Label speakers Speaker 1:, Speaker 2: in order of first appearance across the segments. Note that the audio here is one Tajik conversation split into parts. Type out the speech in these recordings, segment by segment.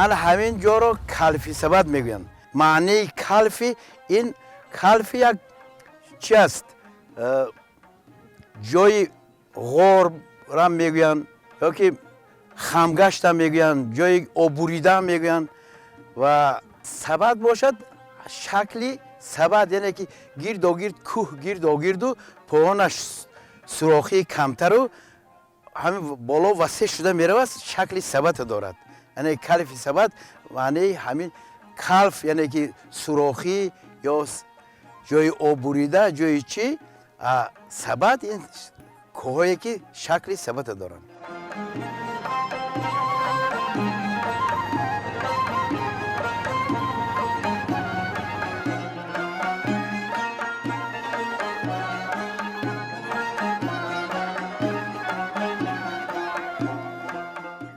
Speaker 1: Ана ҳамин ҷоро Калфи Сабат мегӯянд. Маънии калфи ин калфи як чи аст, ҷои ғорам мегӯянд ё ки хамгаштам мегӯянд, ҷои оббуридаам мегӯянд. Ва сабат бошад шакли сабат, яъне ки гирдогирд кӯҳ, гирдогирду поёнаш сурохии камтару ҳамин боло васеъ шуда меравад, шакли сабата дорад. Яъне Калфи Сабат маънии ҳамин калф, яъне ки сурохӣ ё ҷои оббурида, ҷои чӣ, сабат ин кӯҳое ки шакли сабата доранд.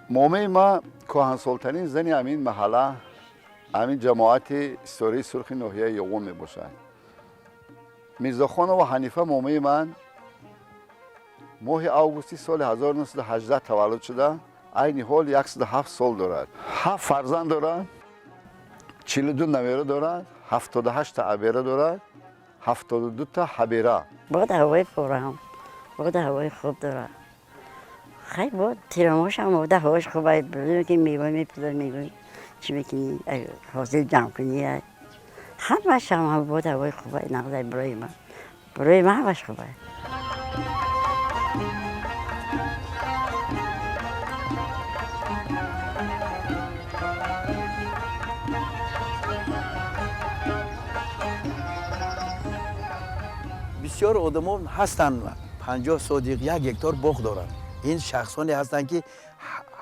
Speaker 2: Момаи ма кӯҳансолтарин зани ҳамин маҳалла, ҳамин ҷамоати Ситораи Сурхи ноҳияи Ёғун мебошад. Мирзохонова Ҳанифа момаи ман моҳи августи соли 1918 таваллуд шуда, айни ҳол 107 сол дорад. Ҳафт фарзанд дорад, 42 набера дорад, 78-та абера дорад, 72-та ҳабера.
Speaker 3: Бод ҳавои форам, бод ҳавои хуб дорад. Хай, бод тирамош ҳам бода ҳавош хуб, ки мева мепузад, мева чӣ мекунӣ, ҳосил ҷамъ кунӣ, ҳамаш ҳам бод ҳавои хуб, нағзай барои ман, барои ман ҳамаш хуб.
Speaker 1: Бисёр одамон ҳастанд, 50 сотих, 1 гектар боғ доранд. Ин шахсоне ҳастанд, ки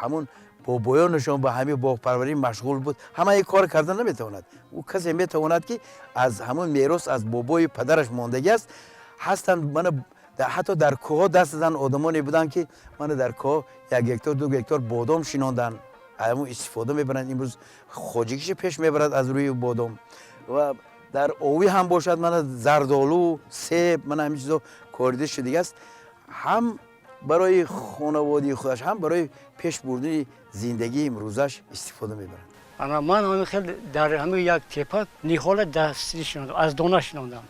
Speaker 1: ҳамун бобоёнашон ба ҳамин боғпарварӣ машғул буд. Ҳамаи кор карда наметавонад. Ӯ касе метавонад, ки аз ҳамун мерос аз бобои падараш мондагӣ аст. Ҳастанд, мана ҳатто дар кӯҳҳо даст задан одамоне буданд, ки мана дар кӯҳ 1 гектар, 2 гектар бодом шинонданд, ҳамун истифода мебаранд. Имрӯз хоҷагиша пеш мебарад аз рӯи бодом. Ва дар овӣ ҳам бошад, мана зардолу, себ, мана ҳамин чизо корида шудагӣ аст, ҳам барои хонаводии худаш, ҳам барои пеш бурдани зиндагии имрӯзаш истифода мебаранд.
Speaker 4: Ана ман ҳамин хел дар ҳамин як тепа ниҳола дастӣ шинондам, аз дона шинондам.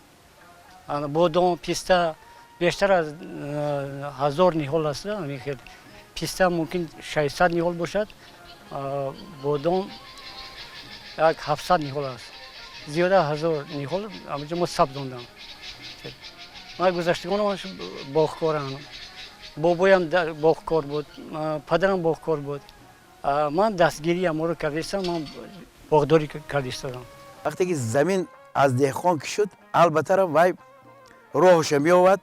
Speaker 4: Ана бодом, писта бештар аз 1000 ниҳол аст. Ҳамин хел писта мумкин 600 ниҳол бошад, бодом як 700 ниҳол аст. Зиёда 1000 ниҳол ҳамаҷо мо сабзондам. Ман гузаштагонам боғкоранд. Бобоям боғкор буд, падарам боғкор буд. Ман дастгирии аморо кардистам, ман боғдорӣ карда истодам.
Speaker 1: Вақте ки замин аз деҳқон ки шуд, албатта вай роҳаша меёвад,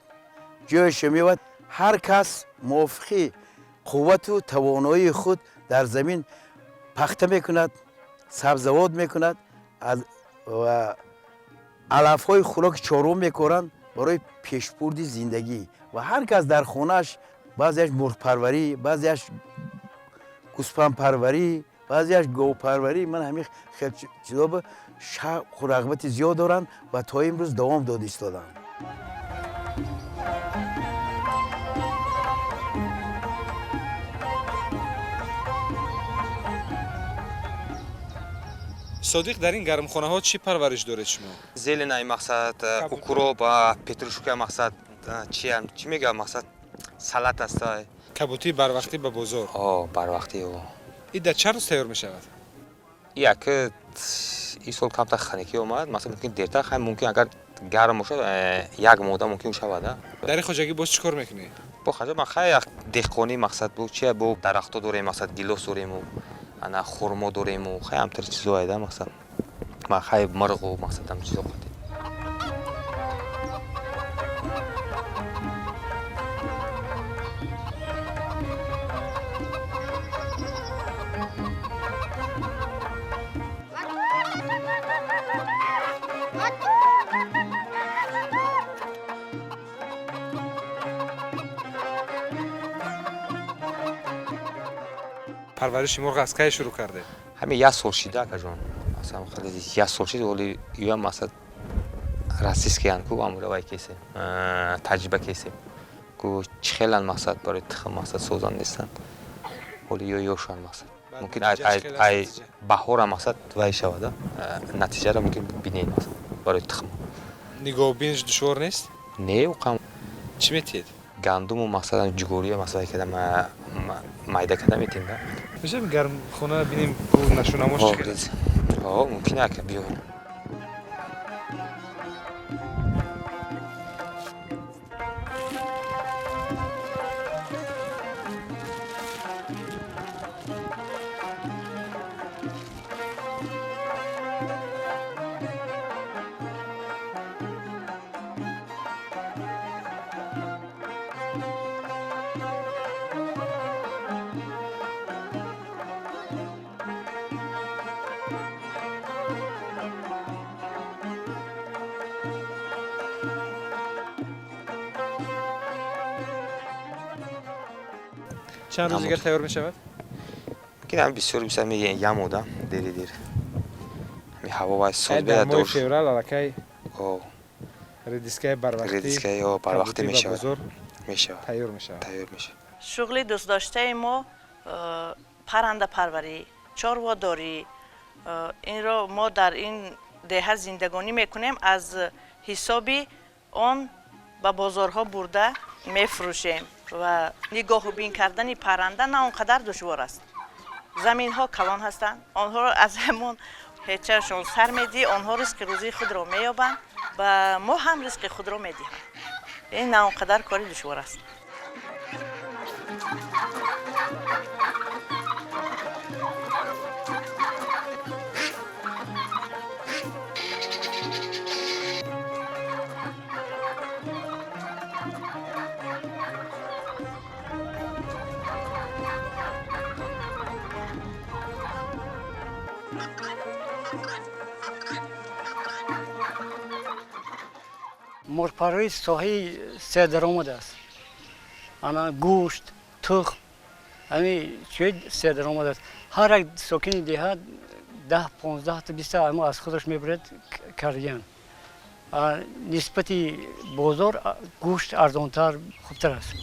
Speaker 1: ҷояша меёвад. Ҳар кас мувофиқи қуввату тавоноии худ дар замин пахта мекунад, сабзавот мекунад ва алафҳои хӯроки чорво мекоранд барои пешбурди зиндагӣ. Ва ҳар кас дар хонааш баъзеаш мурғпарварӣ, баъзеаш гӯспандпарварӣ, баъзеаш говпарварӣ, ман ҳамин хел чизо ба шавқу рағбати зиёд доранд ва то имрӯз давом дода истоданд.
Speaker 5: Содиқ, дар ин гармхонаҳо чӣ парвариш доред шумо?
Speaker 6: Зелена, мақсад, укроп, петрушка, мақсад, чиам, чӣ мегӯям, мақсад, салат аст.
Speaker 5: Кабутии барвақтӣ ба бозор.
Speaker 6: О, барвақтӣ.
Speaker 5: И дар чанд рӯз тайёр мешавад?
Speaker 6: Як ин сол камтар ханакӣ омад, масалан, мумкин дертар, хай, мумкин агар гарм бошад, як моҳда мумкин шавад.
Speaker 5: Дар ин хоҷагӣ боз чӣ кор мекунед?
Speaker 6: Бо хаҷа ман хай як деҳқонӣ, мақсад, бо чи, бо дарахто дорем, мақсад, гилос дорему, ана хурмо дорему, хай ҳамтар чизо айда, мақсад, ман хай мирғу, мақсад, ҳам чизо қати.
Speaker 5: Парвариши мурғ аз кай шурӯъ кардед?
Speaker 6: Ҳамин як сол шида, акаҷон, масалан, хеле як сол шид. Оли юам, мақсад, российскиян ку, амура вай кесем, таҷриба кесем ку, чӣ хелан, мақсад, барои тухм, мақсад, созан нестанд. Оли ё ёшан, мақсад. Мумкин ай баҳора мақсад вай шавад, натиҷаро мумкин бинед барои тухм.
Speaker 5: Нигоҳубиниш душвор нест?
Speaker 6: Не, уқам.
Speaker 5: Чӣ метиҳед?
Speaker 6: Гандуму мақсад ҷугория мақсад карда майда карда метиҳем да.
Speaker 5: Мешавем гармхона бинем, нашунамош чӣ хел аст?
Speaker 6: О, мумкин ака, биёед.
Speaker 5: Чанд рӯз дигар тайёр мешавад?
Speaker 6: Мумкин ҳам бисёр бисёр яму да, дери дер. Ҳами ҳаво вай соз
Speaker 5: Дар моҳи феврал аллакай редискаи барвақтӣ,
Speaker 6: редискаи барвақтӣ мешавад. Мешавад.
Speaker 5: Тайёр мешавад.
Speaker 6: Тайёр мешавад.
Speaker 7: Шуғли дӯстдоштаи мо паррандапарварӣ, чорводорӣ. Инро мо дар ин деҳа зиндагонӣ мекунем, аз ҳисоби он ба бозорҳо бурда мефурӯшем ва нигоҳубин кардани парранда на он қадар душвор аст. Заминҳо калон ҳастанд, онҳоро аз ҳамон ҳечашон сар медиҳӣ, онҳо ризқи рӯзии худро меёбанд ва мо ҳам ризқи худро медиҳем. Ин на он қадар кори душвор аст.
Speaker 4: Мурғпарварӣ соҳаи сердаромад аст. Ана гӯшт, тухм, ҳами чиҳои сердаромад аст. Ҳар як сокини деҳа 10, 15 то 20 ама аз худаш мебарад кардиян. Нисбати бозор гӯшт арзонтар, хубтар аст.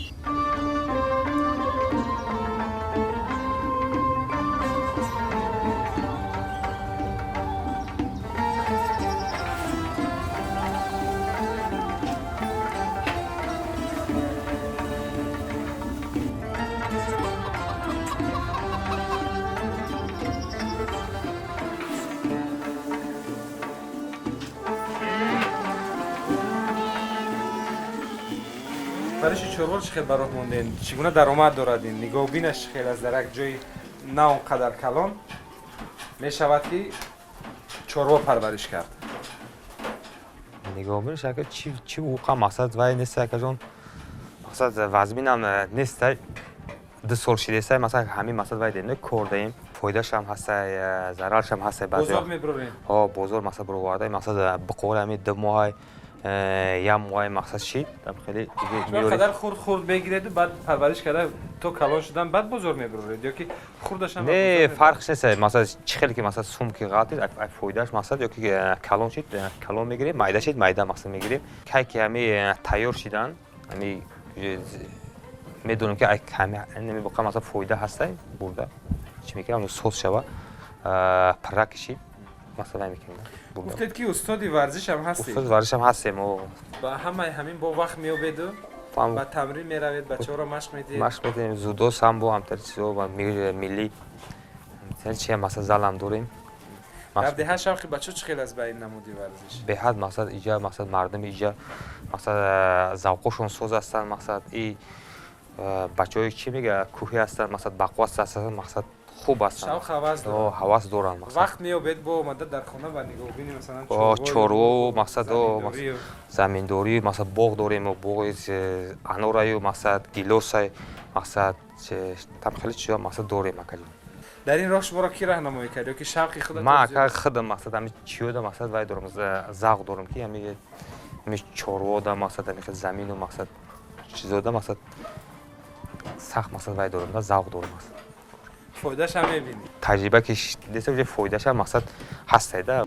Speaker 5: Парвариши чорворо чӣ хел ба роҳ мондем? Чӣ гуна даромад дорад ин? Нигоҳубинаш чӣ хел аст? Дар як ҷои на он қадар калон мешавад ки чорво парвариш кард.
Speaker 6: Нигоҳубинаш ака чӣ уқа мақсад вай нест акаҷон. Мақсад вазминам нест. 2 сол шидесай, масалан ҳамин мақсад вай дем, кор даем. Фоидашам ҳастай, зараршам ҳастай баъзе.
Speaker 5: Бозор мебарорем?
Speaker 6: Ҳо, бозор мақсад баровардаем, мақсад биқори ҳамин 2 моҳай, як моҳай мақсад шид, там хеле
Speaker 5: Шумо қадар хурд хурд мегиреду баъд парвариш карда то калон шудан баъд бозор мебароред ё ки хурдашам?
Speaker 6: Не, фарқш нест. Масалан чӣ хеле ки масалан сум ки ғалтид, фоидааш мақсад ё ки калон шид, калон мегирем, майда шид, майда мақсад мегирем. Кай ки ҳами тайёр шидан, ҳами медонем ки ҳами боқа масалан фоида ҳастай, бурда чӣ мекунем, соз шава, пирра кишид, масалан мекунем.
Speaker 5: Гуфтед ки устоди варзишам ҳастед?
Speaker 6: Устоди варзишам ҳастем.
Speaker 5: Ба ҳамаи ҳамин бо вақт меёбеду ба тамрин меравед, бачаҳоро машқ медиҳед?
Speaker 6: Машқ медиҳем, зудо, самбо, ҳамтари чизо ва миллӣ. Чи масалан залам дорем.
Speaker 5: Дар деҳа шавқи бачаҳо чӣ хел аст ба ин намуди варзиш?
Speaker 6: Беҳад мақсад иҷа, мақсад мардуми иҷа, мақсад завқошон соз ҳастанд, мақсад и бачаҳои чӣ мега кӯҳӣ ҳастанд, мақсад бақувват ҳастанд, мақсад хуб ҳастанд.
Speaker 5: Шавқ ҳавас доранд.
Speaker 6: Ҳавас доранд мақсад.
Speaker 5: Вақт меёбед бо омада дар хона ба нигоҳубини масалан
Speaker 6: чорво, мақсад заминдорӣ, мақсад боғ дорем, боғи анораю, мақсад гилосай, мақсад там хеле чизо мақсад дорем акаҷон.
Speaker 5: Дар ин роҳ шуморо кӣ раҳнамоӣ кард ё ки шавқи худатон?
Speaker 6: Ман ака худам мақсад ҳами чиёда мақсад вай дорам, завқ дорам ки ҳами чорвода мақсад ҳами хел замину мақсад чизода мақсад сахт мақсад вай дорам, завқ дорам мақсад.
Speaker 5: Фоидааш ҳам мебинӣ?
Speaker 6: Таҷриба ки деса уже фоидааш ҳам мақсад ҳастай да.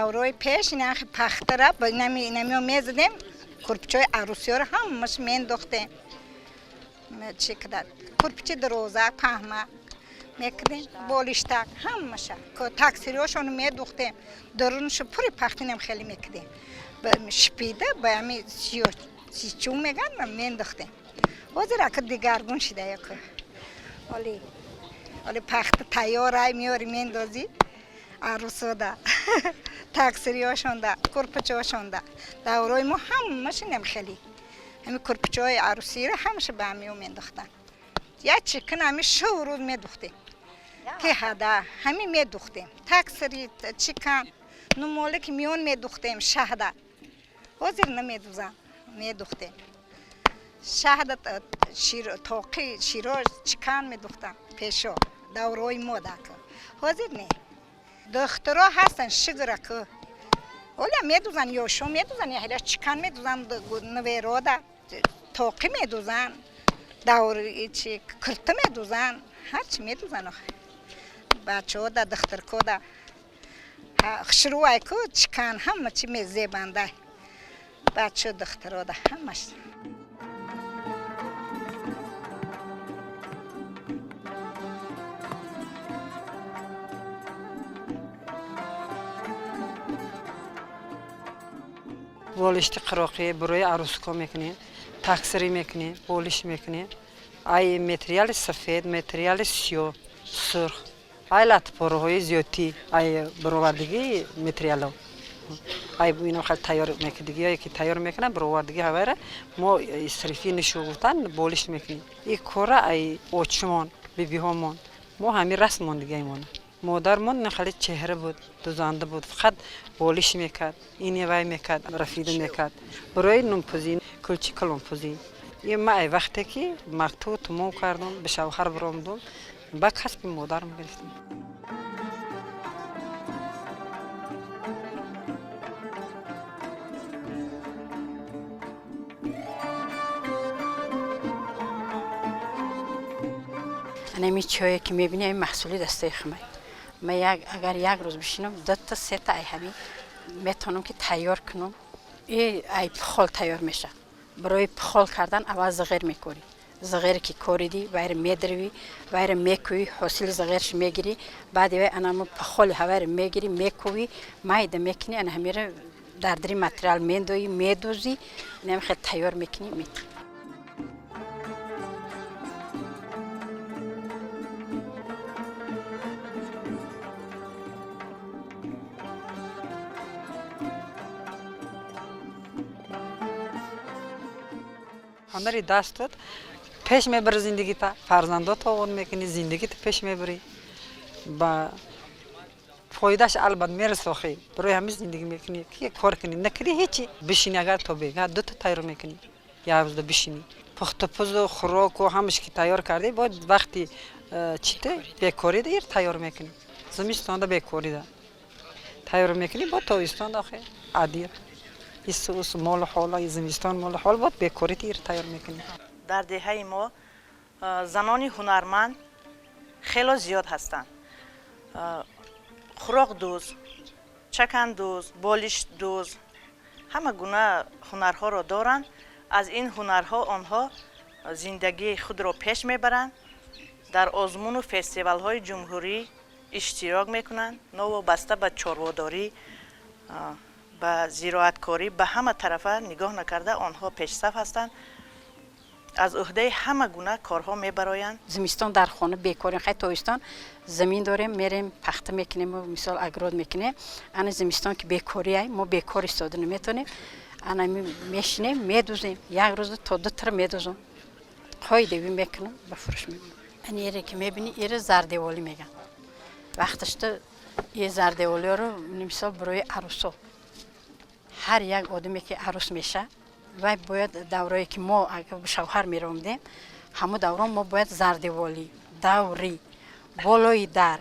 Speaker 8: Даврои пеш инахи пахтара инамио мезадем, курпичои арӯсиёро ҳамаш мендохтем. Чи када курпичи дароза паҳма мекардем, болиштак ҳамаша таксириёшоно медухтем, дарунашо пури пахтинам хеле мекардем, шипида ба ҳами сичун меган мендохтем. Ҳозир ака дигаргун шида яко. Оли оли пахта тайёр ай меёри мендозӣ арӯсода, таксириёшонда, курпичошонда. Даврои мо ҳамаша хеле ҳами курпичои арӯсиро ҳамаша ба ҳамиё мендохтанд. Як чикин ҳами шов рӯз медухтем, ки ҳада ҳами медухтем, таксири, чикан, нумоле ки миён медухтем, шаҳда. Ҳозир намедузам, медухтем шаҳда, тоқи широ, чикан медухтам пешо даврои мо дака. Ҳозир не, духтуро ҳастанд, шуграку оля медузан, ёшо медузан, яҳела чикан медузан, наверода тоқӣ медузан, давр чи кирта медузан, ҳарчи медузан бачаода, духтуркода хушрӯайку чикан ҳама чи мезебанда бача духтурода ҳамаш.
Speaker 9: Болишти қироқӣ барои арӯско мекунем, таксирӣ мекунем, болиш мекунем. Ай материали сафед, материали сиёҳ, сурх, ай латпораҳои зиёдтӣ, ай баровардагии материало, ай ино хел тайёр мекардагиое ки тайёр мекунанд, баровардагии ҳавайра мо исрифӣ нишу гуфтан болиш мекунем. И кора ай очимон, бибиҳомон, мо ҳамин расм мондагиаймон. Модармон хеле чеҳра буд, дузанда буд, фақат болиш мекард, ини вай мекард, рафида мекард барои нунпузӣ, кулчи калонпузӣ. И ма ай вақте ки мактуб тамом кардам, ба шавҳар баромадам, ба касби модарам гирифтам.
Speaker 10: Анами чое ки мебини, ами маҳсули дастаи хумай. Ма агар як рӯз бишинам, дута сета ай ҳами метавонам ки тайёр кунам. И ай пухол тайёр мешавад. Барои пухол кардан аввал зағир мекорӣ. Зағире ки коридӣ, вайро медирвӣ, вайро мекӯӣ, ҳосили зағирш мегирӣ. Баъди вай анамо пухоли ҳавайро мегирӣ, мекӯвӣ, майда мекунӣ, ана ҳамиро дар дари материал мендоӣ, медӯзӣ, инам хел тайёр мекунӣ, метӣ.
Speaker 9: Ҳунари дастот пеш мебари зиндагита, фарзандото овон мекунӣ, зиндагита пеш мебарӣ, ба фоидааш албат мерасохӣ. Барои ҳамин зиндагӣ мекунӣ ки кор кунӣ, накунӣ ҳечи, бишинӣ агар то бега дута тайёр мекунӣ, як рӯзда бишинӣ, пухтупузу хӯроку ҳамаш ки тайёр кардӣ, бояд вақти чите бекорида ир тайёр мекунӣ. Зимистонда бекорида тайёр мекунӣ, бо тобистонда охи адир исус молу ҳола, зимистон молу ҳол, бояд бекорита ир тайёр мекунӣ.
Speaker 7: Дар деҳаи мо занони ҳунарманд хело зиёд ҳастанд. Хӯроқдӯз, чакандӯз, болиштдӯз, ҳама гуна ҳунарҳоро доранд. Аз ин ҳунарҳо онҳо зиндагии худро пеш мебаранд, дар озмуну фестивалҳои ҷумҳурӣ иштирок мекунанд. Новобаста ба чорводорӣ, ба зироаткорӣ, ба ҳама тарафа нигоҳ накарда, онҳо пешсаф ҳастанд, аз ӯҳдаи ҳама гуна корҳо мебароянд.
Speaker 10: Зимистон дар хона бекорем, хай тобистон замин дорем, мерем пахта мекунем, мисол огород мекунем. Ана зимистон ки бекорӣ, мо бекор истода наметавонем. Ана мешинем, медузем, як рӯз то ду тира медузам, қоидавӣ мекунам, ба фурӯш мебарам. Ани эре ки мебинӣ, эре зардеволӣ мегӯянд. Вақташта е зардеволиёро мисол барои арӯсо, ҳар як одаме ки арӯс мешавад, вай бояд даврое ки мо шавҳар меромдем, ҳамун даврон мо бояд зардеволӣ, даврӣ, болои дар,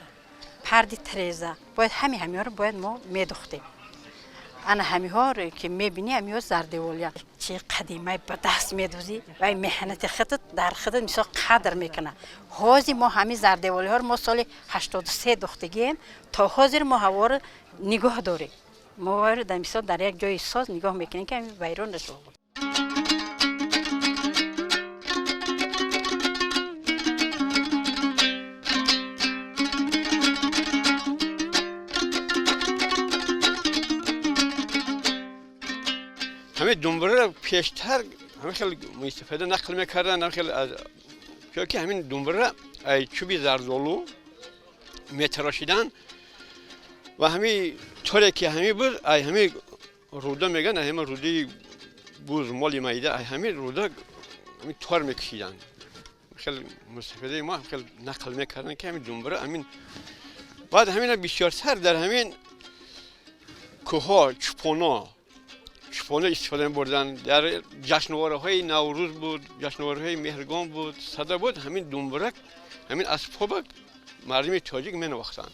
Speaker 10: парди треза, бояд ҳами ҳамиҳоро бояд мо медухтем. Ана ҳамиҳоро ки мебинӣ, ҳамиҳо зардеволия. Чи қадимай ба даст медузӣ, вай меҳнати худат дар худат мисол қадр мекунад. Ҳозир мо ҳамин зардеволиҳоро мо соли 83 духтагием, то ҳозир мо ҳаворо нигоҳ дорем. Мо вайро дар мисол дар як ҷои соз нигоҳ мекунем, ки ҳамин вайрон нашавад.
Speaker 11: Ҳамин думбураро пештар ҳамин хел муистифода нақл мекарданд, ҳамин хел аз ки ҳамин думбура ай чӯби зардолу метарошиданд ва ҳамин торе ки ҳамин буд, ай ҳамин руда мегӯянд, ай ҳамин рудаи буз, моли майда, ай ҳамин руда ҳамин тор мекашиданд. Хел мустафидаи мо хел нақл мекарданд, ки ҳамин думбура ҳамин баъд ҳамина бисёртар дар ҳамин кӯҳҳо чӯпоно истифода мебурданд. Дар ҷашнвораҳои Наврӯз буд, ҷашнвораҳои Меҳргон буд, Сада буд, ҳамин думбурак, ҳамин асбобак мардуми тоҷик менавохтанд.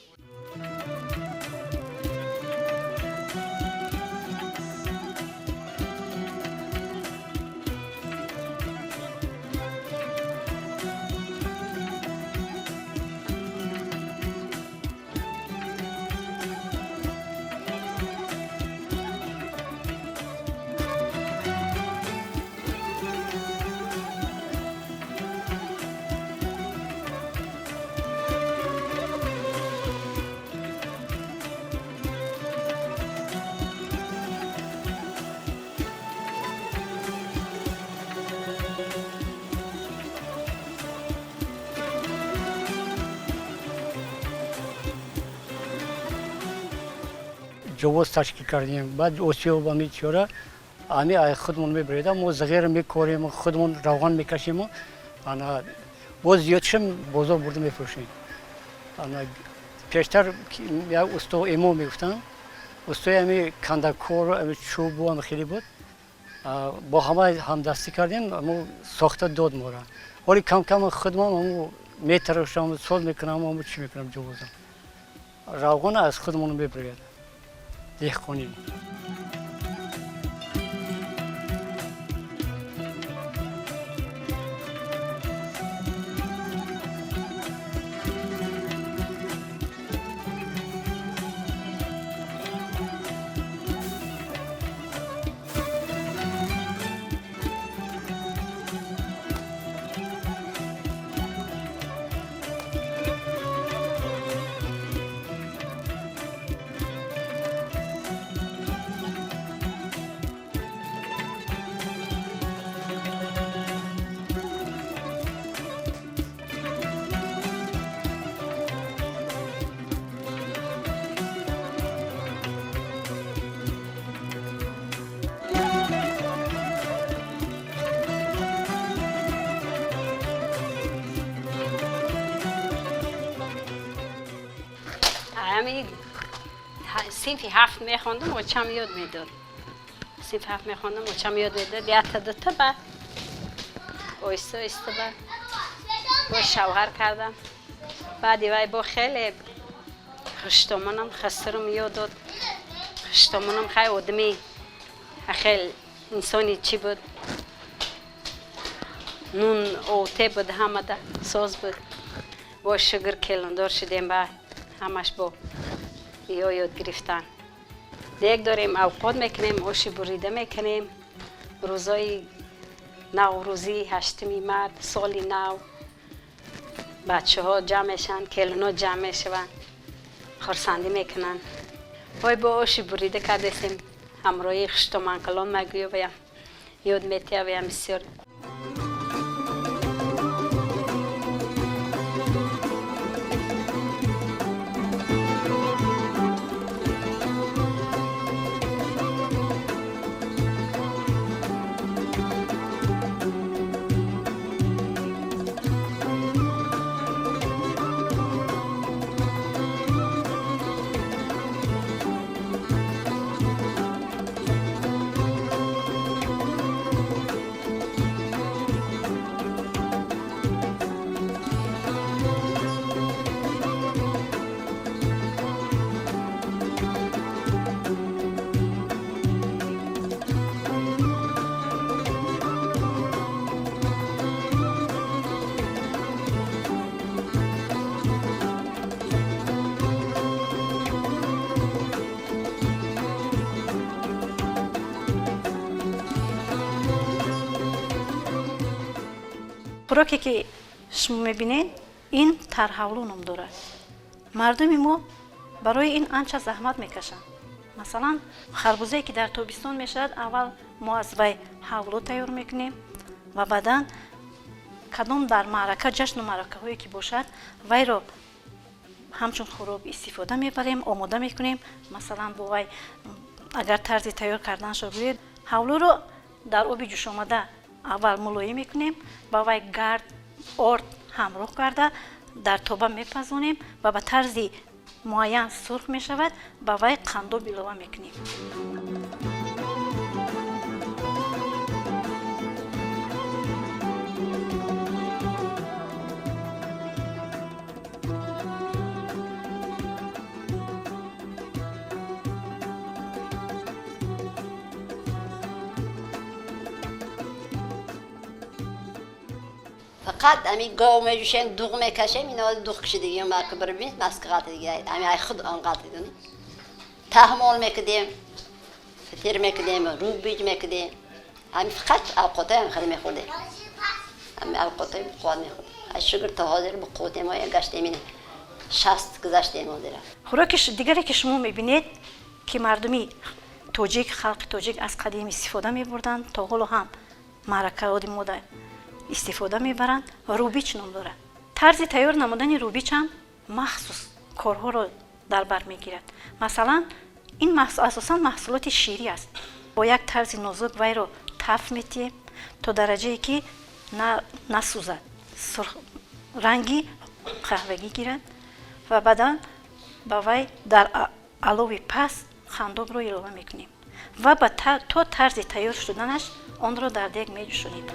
Speaker 4: Ҷовоз ташкил кардем. Баъд осиёб ами чора ами ай худмон мебиредам, мо зағира мекорем, худмон равған мекашему, ана боз зиёдшам бозор бурда мефурӯшем. Ана пештар як усто эмо мегуфтанд, устои ами кандакор, ами чӯбу ами хеле буд, бо ҳама ҳамдастӣ кардем, амо сохта дод мора. Ҳоли кам-кам худмон амо метарошам, соз мекунам, амо чӣ мекунам, ҷовозам равғана аз худмон мебирояд, деҳқонӣ.
Speaker 10: Синфи ҳафт мехондум, очам ёд медод. Синфи ҳафт мехондум, очам ёд медод, якта дута, ба оҳиста оҳиста ба бо шавҳар кардам. Баъди вай бо хеле хуштомонам хасрум ёд дод. Хуштомонам хай одами хел инсони чӣ буд, нун оте буд, ҳамада соз буд. Бо шугр келондор шудем, ба ҳамаш бо ё ёд гирифтан. Дег дорем, авқот мекунем, оши бурида мекунем. Рӯзои Наврӯзӣ, 8-ми март, соли нав бачаҳо ҷамъ мешаванд, келино ҷамъ мешаванд, хурсандӣ мекунанд. Ой бо оши бурида кардесем, ҳамроҳи хуштоманкалон мегӯяваям, ёд метияваям бисёр. Хӯроке ки шумо мебинед, ин тарҳавлу ном дорад. Мардуми мо барои ин анча заҳмат мекашанд. Масалан, харбузае ки дар тобистон мешавад, аввал мо аз вай ҳавлу тайёр мекунем ва баъдан кадом дар маърака, ҷашну маъракаҳое ки бошад, вайро ҳамчун хӯрок истифода мебарем, омода мекунем. Масалан, бо вай агар тарзи тайёр карданашро гӯед, ҳавлуро дар оби ҷӯшомада аввал мулоим мекунем, ба вай гард, орд ҳамроҳ карда дар тоба мепазонем ва ба тарзи муайян сурх мешавад, ба вай қандоб илова мекунем.
Speaker 3: Фақат ами гов меҷӯшем, дуғ мекашем, ино дуғ кашидагиам мака барби маска ғалтидиги, ами ай худ он ғалтидуни. Таҳмол мекардем, фитир мекардем, рӯбиҷ мекардем. Ами фақат авқотаи ам хеле мехӯрдем. Ами авқотаи қувват мехӯрдем. Ай шукр, то ҳозир бо қуввате мо гаштем, ин 60 гузаштем ҳозира.
Speaker 10: Хӯроки дигаре ки шумо мебинед, ки мардуми тоҷик, халқи тоҷик аз қадим истифода мебурданд, то ҳоло ҳам маъракаоди мода истифода мебаранд, рубич ном дорад. Тарзи тайёр намудани рубич ҳам махсус корҳоро дар бар мегирад. Масалан, ин асосан маҳсулоти ширӣ аст. Бо як тарзи нозук вайро таф метиҳем то дараҷае ки насӯзад, ранги қаҳвагӣ гирад ва баъдан ба вай дар алови паст хандобро илова мекунем ва то тарзи тайёр шуданаш онро дар дег меҷӯшонем.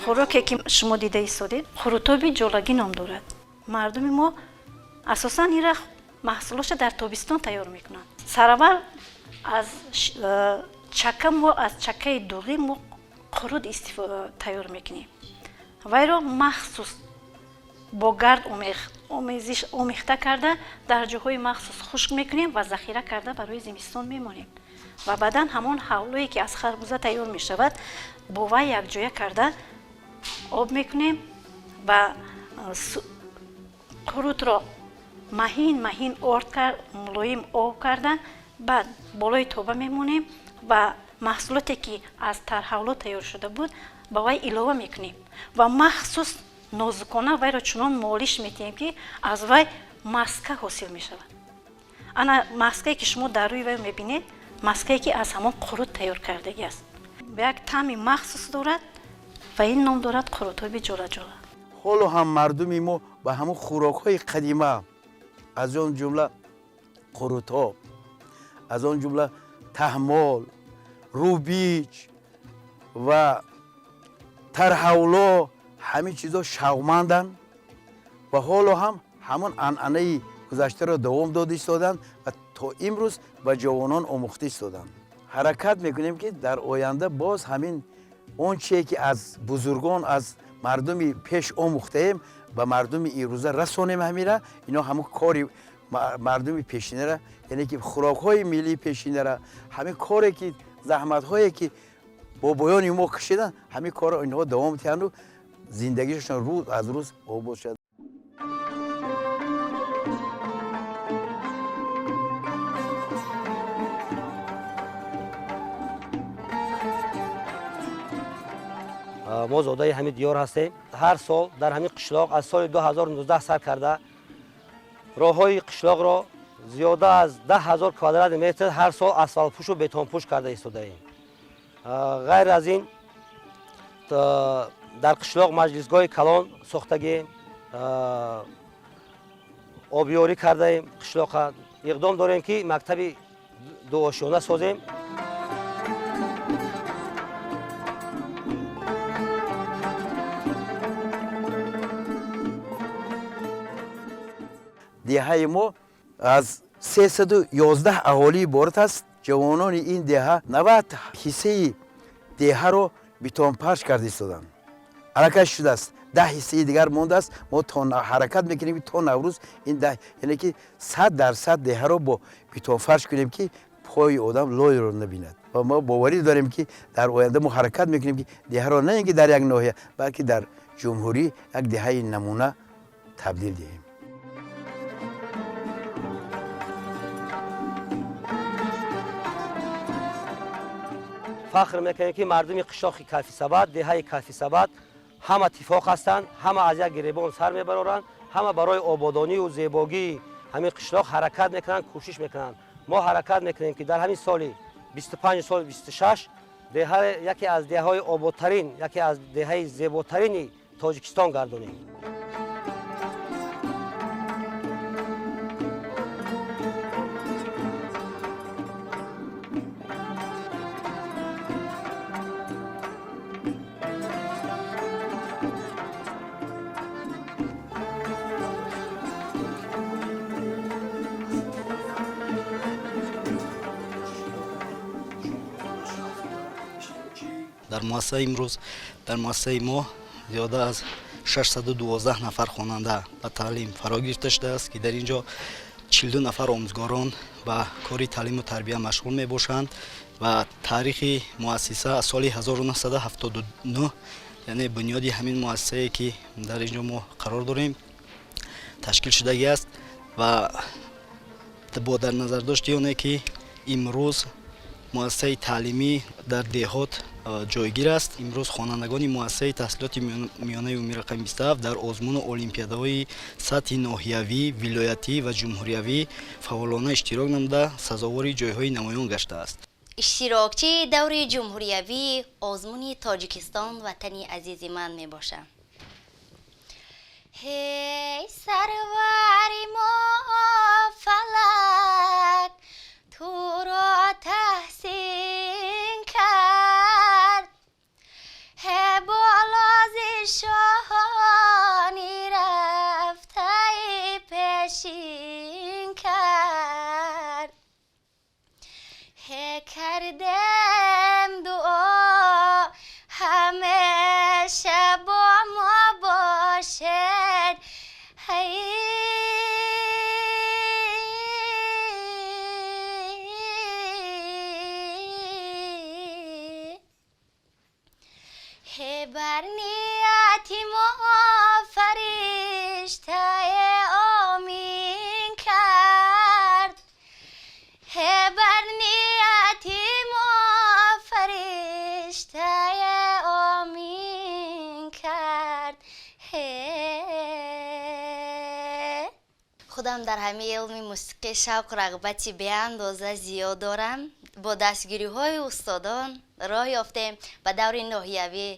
Speaker 10: Хӯроке ки шумо дида истодед, хурутоби ҷолагӣ ном дорад. Мардуми мо асосан инра маҳсулотша дар тобистон тайёр мекунанд. Сараввал аз чака, мо аз чакаи дуғӣ мо қурут тайёр мекунем. Вайро махсус бо гард омехта карда дар ҷоҳои махсус хушк мекунем ва захира карда барои зимистон мемонем. Ва баъдан ҳамон ҳавлое ки аз харбуза тайёр мешавад, бо вай якҷоя карда об мекунем ва қурутро маҳин маҳин орд мулоим об карда баъд болои тоба мемонем ва маҳсулоте ки аз тарҳавло тайёр шуда буд, ба вай илова мекунем ва махсус нозукона вайро чунон молиш метиҳем, ки аз вай маска ҳосил мешавад. Ана маскае ки шумо дар рӯи вай мебинед, маскае ки аз ҳамон қурут тайёр кардагӣ аст, як таъми махсус дорад ва ин ном дорад қурутоби ҷолаҷола.
Speaker 1: Ҳоло ҳам мардуми мо ба ҳамон хӯрокҳои қадима, аз он ҷумла қурутоб, аз он ҷумла таҳмол, рубич ва тарҳавло, ҳамин чизо шавқманданд ва ҳоло ҳам ҳамон анъанаи гузаштаро давом дода истоданд ва то имрӯз ба ҷавонон омӯхта истоданд. Ҳаракат мекунем, ки дар оянда боз ҳамин он чие ки аз бузургон, аз мардуми пеш омӯхтаем, ба мардуми имрӯза расонем. Ҳамира ино ҳамон кори мардуми пешинара, яъне ки хӯрокҳои миллии пешинара, ҳамин коре ки заҳматҳое ки бобоёни мо кашиданд, ҳамин корро инҳо давом диҳанду зиндагишон рӯз аз рӯз обод шавад.
Speaker 12: Мо зодаи ҳамин диёр ҳастем. Ҳар сол дар ҳамин қишлоқ аз соли 2019 сар карда роҳҳои қишлоқро зиёда аз 10 000 квадрати метр ҳар сол асфалтпӯшу бетонпӯш карда истодаем. Ғайр аз ин, дар қишлоқ маҷлисгоҳи калон сохтагием, обёрӣ кардаем қишлоқа. Иқдом дорем, ки мактаби дуошёна созем.
Speaker 1: Деҳаи мо аз 311 аҳолӣ иборат аст. Ҷавонони ин деҳа 90 ҳиссаи деҳаро Бетонпарш карда истоданд. Аллакай шудааст, 10 ҳиссаи дигар мондааст. Мо то ҳаракат мекунем, ки то Наврӯз ин 10, яъне ки 100% деҳаро бо бетонфарш кунем, ки пои одам лойро набинад. Ва мо боварӣ дорем, ки дар оянда мо ҳаракат мекунем, ки деҳаро на ин ки дар як ноҳия, балки дар ҷумҳурӣ як деҳаи намуна табдил диҳем.
Speaker 12: Фахр мекунем, ки мардуми қишлоқи Кафисабад, деҳаи Кафисабад ҳама иттифоқ ҳастанд, ҳама аз як гиребон сар мебароранд, ҳама барои ободонию зебогии ҳамин қишлоқ ҳаракат мекунанд, кӯшиш мекунанд. Мо ҳаракат мекунем, ки дар ҳамин соли 25, соли 26 деҳа яке аз деҳаҳои ободтарин, яке аз деҳаи зеботарини Тоҷикистон гардонем.
Speaker 13: Дар муассиса имрӯз, дар муассисаи мо зиёда аз 612 нафар хонанда ба таълим фаро гирифта шудааст, ки дар ин ҷо 42 нафар омӯзгорон ба кори таълиму тарбия машғул мебошанд. Ва таърихи муассиса аз соли 1979, яъне бунёди ҳамин муассисае, ки дар ин ҷо мо қарор дорем, ташкил шудагӣ аст. Ва бо дар назардошти оне, ки имрӯз муассисаи таълимӣ дар деҳот ҷойгир аст, имрӯз хонандагони муассисаи таҳсилоти миёнаи умумӣ рақами 27 дар озмуну олимпиадаҳои сатҳи ноҳиявӣ, вилоятӣ ва ҷумҳуриявӣ фаъолона иштирок намуда, сазовори ҷойҳои намоён гаштааст.
Speaker 14: Иштирокчии даври ҷумҳуриявии озмуни «Тоҷикистон ватани азизи ман» мебошам. Ҳей, сарвари мо фалак туро таҳсин кард, ҳе болози шоҳони рафтаи пешин кард. Ҳе кардем дуо, ҳамеша бо мо бошед. Ҳей, ҳе бар нияти мо фариштае омин кард, ҳе бар нияти мо фариштае омин кард. Ҳе
Speaker 15: Худам дар ҳамаи илми мусиқӣ шавқу рағбати беандоза зиёд дорам. Бо дастгириҳои устодон роҳ ёфтем ба даври ноҳиявӣ,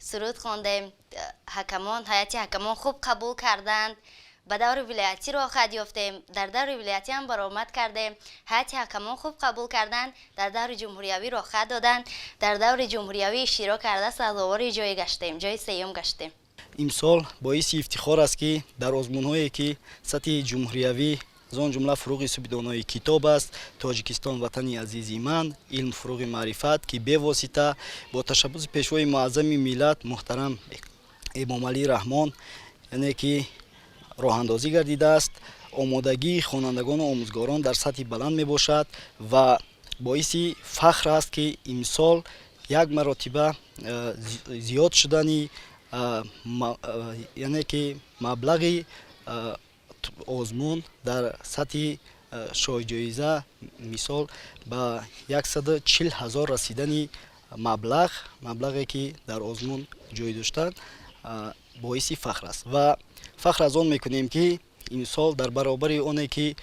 Speaker 15: суруд хондем, ҳакамон, ҳайати ҳакамон хуб қабул карданд. Ба даври вилоятӣ роҳхат ёфтем, дар даври вилоятӣ ҳам баромад кардем, ҳайати ҳакамон хуб қабул карданд, дар даври ҷумҳуриявӣ роҳхат доданд, дар даври ҷумҳуриявӣ иштирок карда, сазовори ҷой гаштем, ҷои сеюм гаштем.
Speaker 13: Имсол боиси ифтихор аст, ки дар озмунҳое, ки сатҳи ҷумҳуриявӣ, аз он ҷумла «Фуруғи субҳи донои китоб аст», «Тоҷикистон ватани азизи ман», «Илм фуруғи маърифат», ки бевосита бо ташаббуси Пешвои муаззами миллат муҳтарам Эмомалӣ Раҳмон, яъне ки роҳандозӣ гардидааст, омодагии хонандагону омӯзгорон дар сатҳи баланд мебошад. Ва боиси фахр аст, ки имсол як маротиба зиёд шудани, яъне ки маблағи озмун дар сатҳи шоҳҷоиза, мисол, ба 140 ҳазор расидани маблағ, маблағе, ки дар озмун ҷой доштанд, боиси фахр аст. Ва фахр аз он мекунем, ки имсол дар баробари оне, ки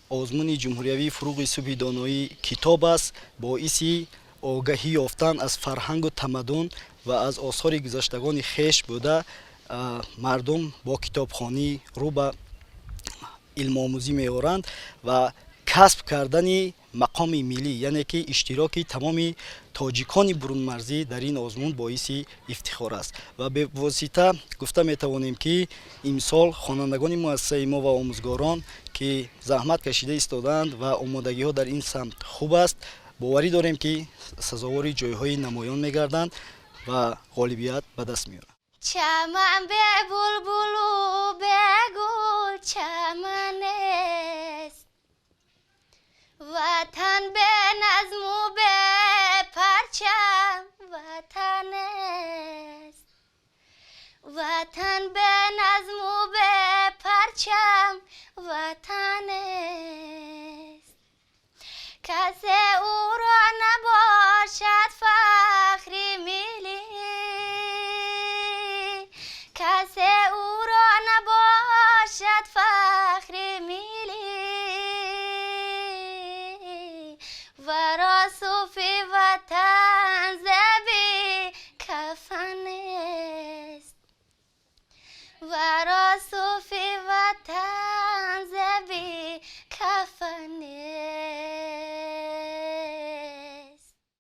Speaker 13: озмуни ҷумҳуриявии «Фуруғи субҳи доноӣ китоб аст», боиси огаҳӣ ёфтан аз фарҳангу тамаддун ва аз осори гузаштагони хеш буда, мардум бо китобхонӣ рӯ ба илмомӯзӣ меоранд ва касб кардани мақоми миллӣ, яъне ки иштироки тамоми тоҷикони бурунмарзӣ дар ин озмун боиси ифтихор аст. Ва бевосита гуфта метавонем, ки имсол хонандагони муассисаи мо ва омӯзгорон, ки заҳмат кашида истодаанд ва омодагиҳо дар ин самт хуб аст, боварӣ дорем, ки сазовори ҷойҳои намоён мегарданд. Ва ғолибият ба даст меорад.
Speaker 15: Чаман бе булбулу бе гул чаман нест, ватан бе назму бе парчам ватан нест, ватан бе назму бе парчам ватан нест. Касе ӯ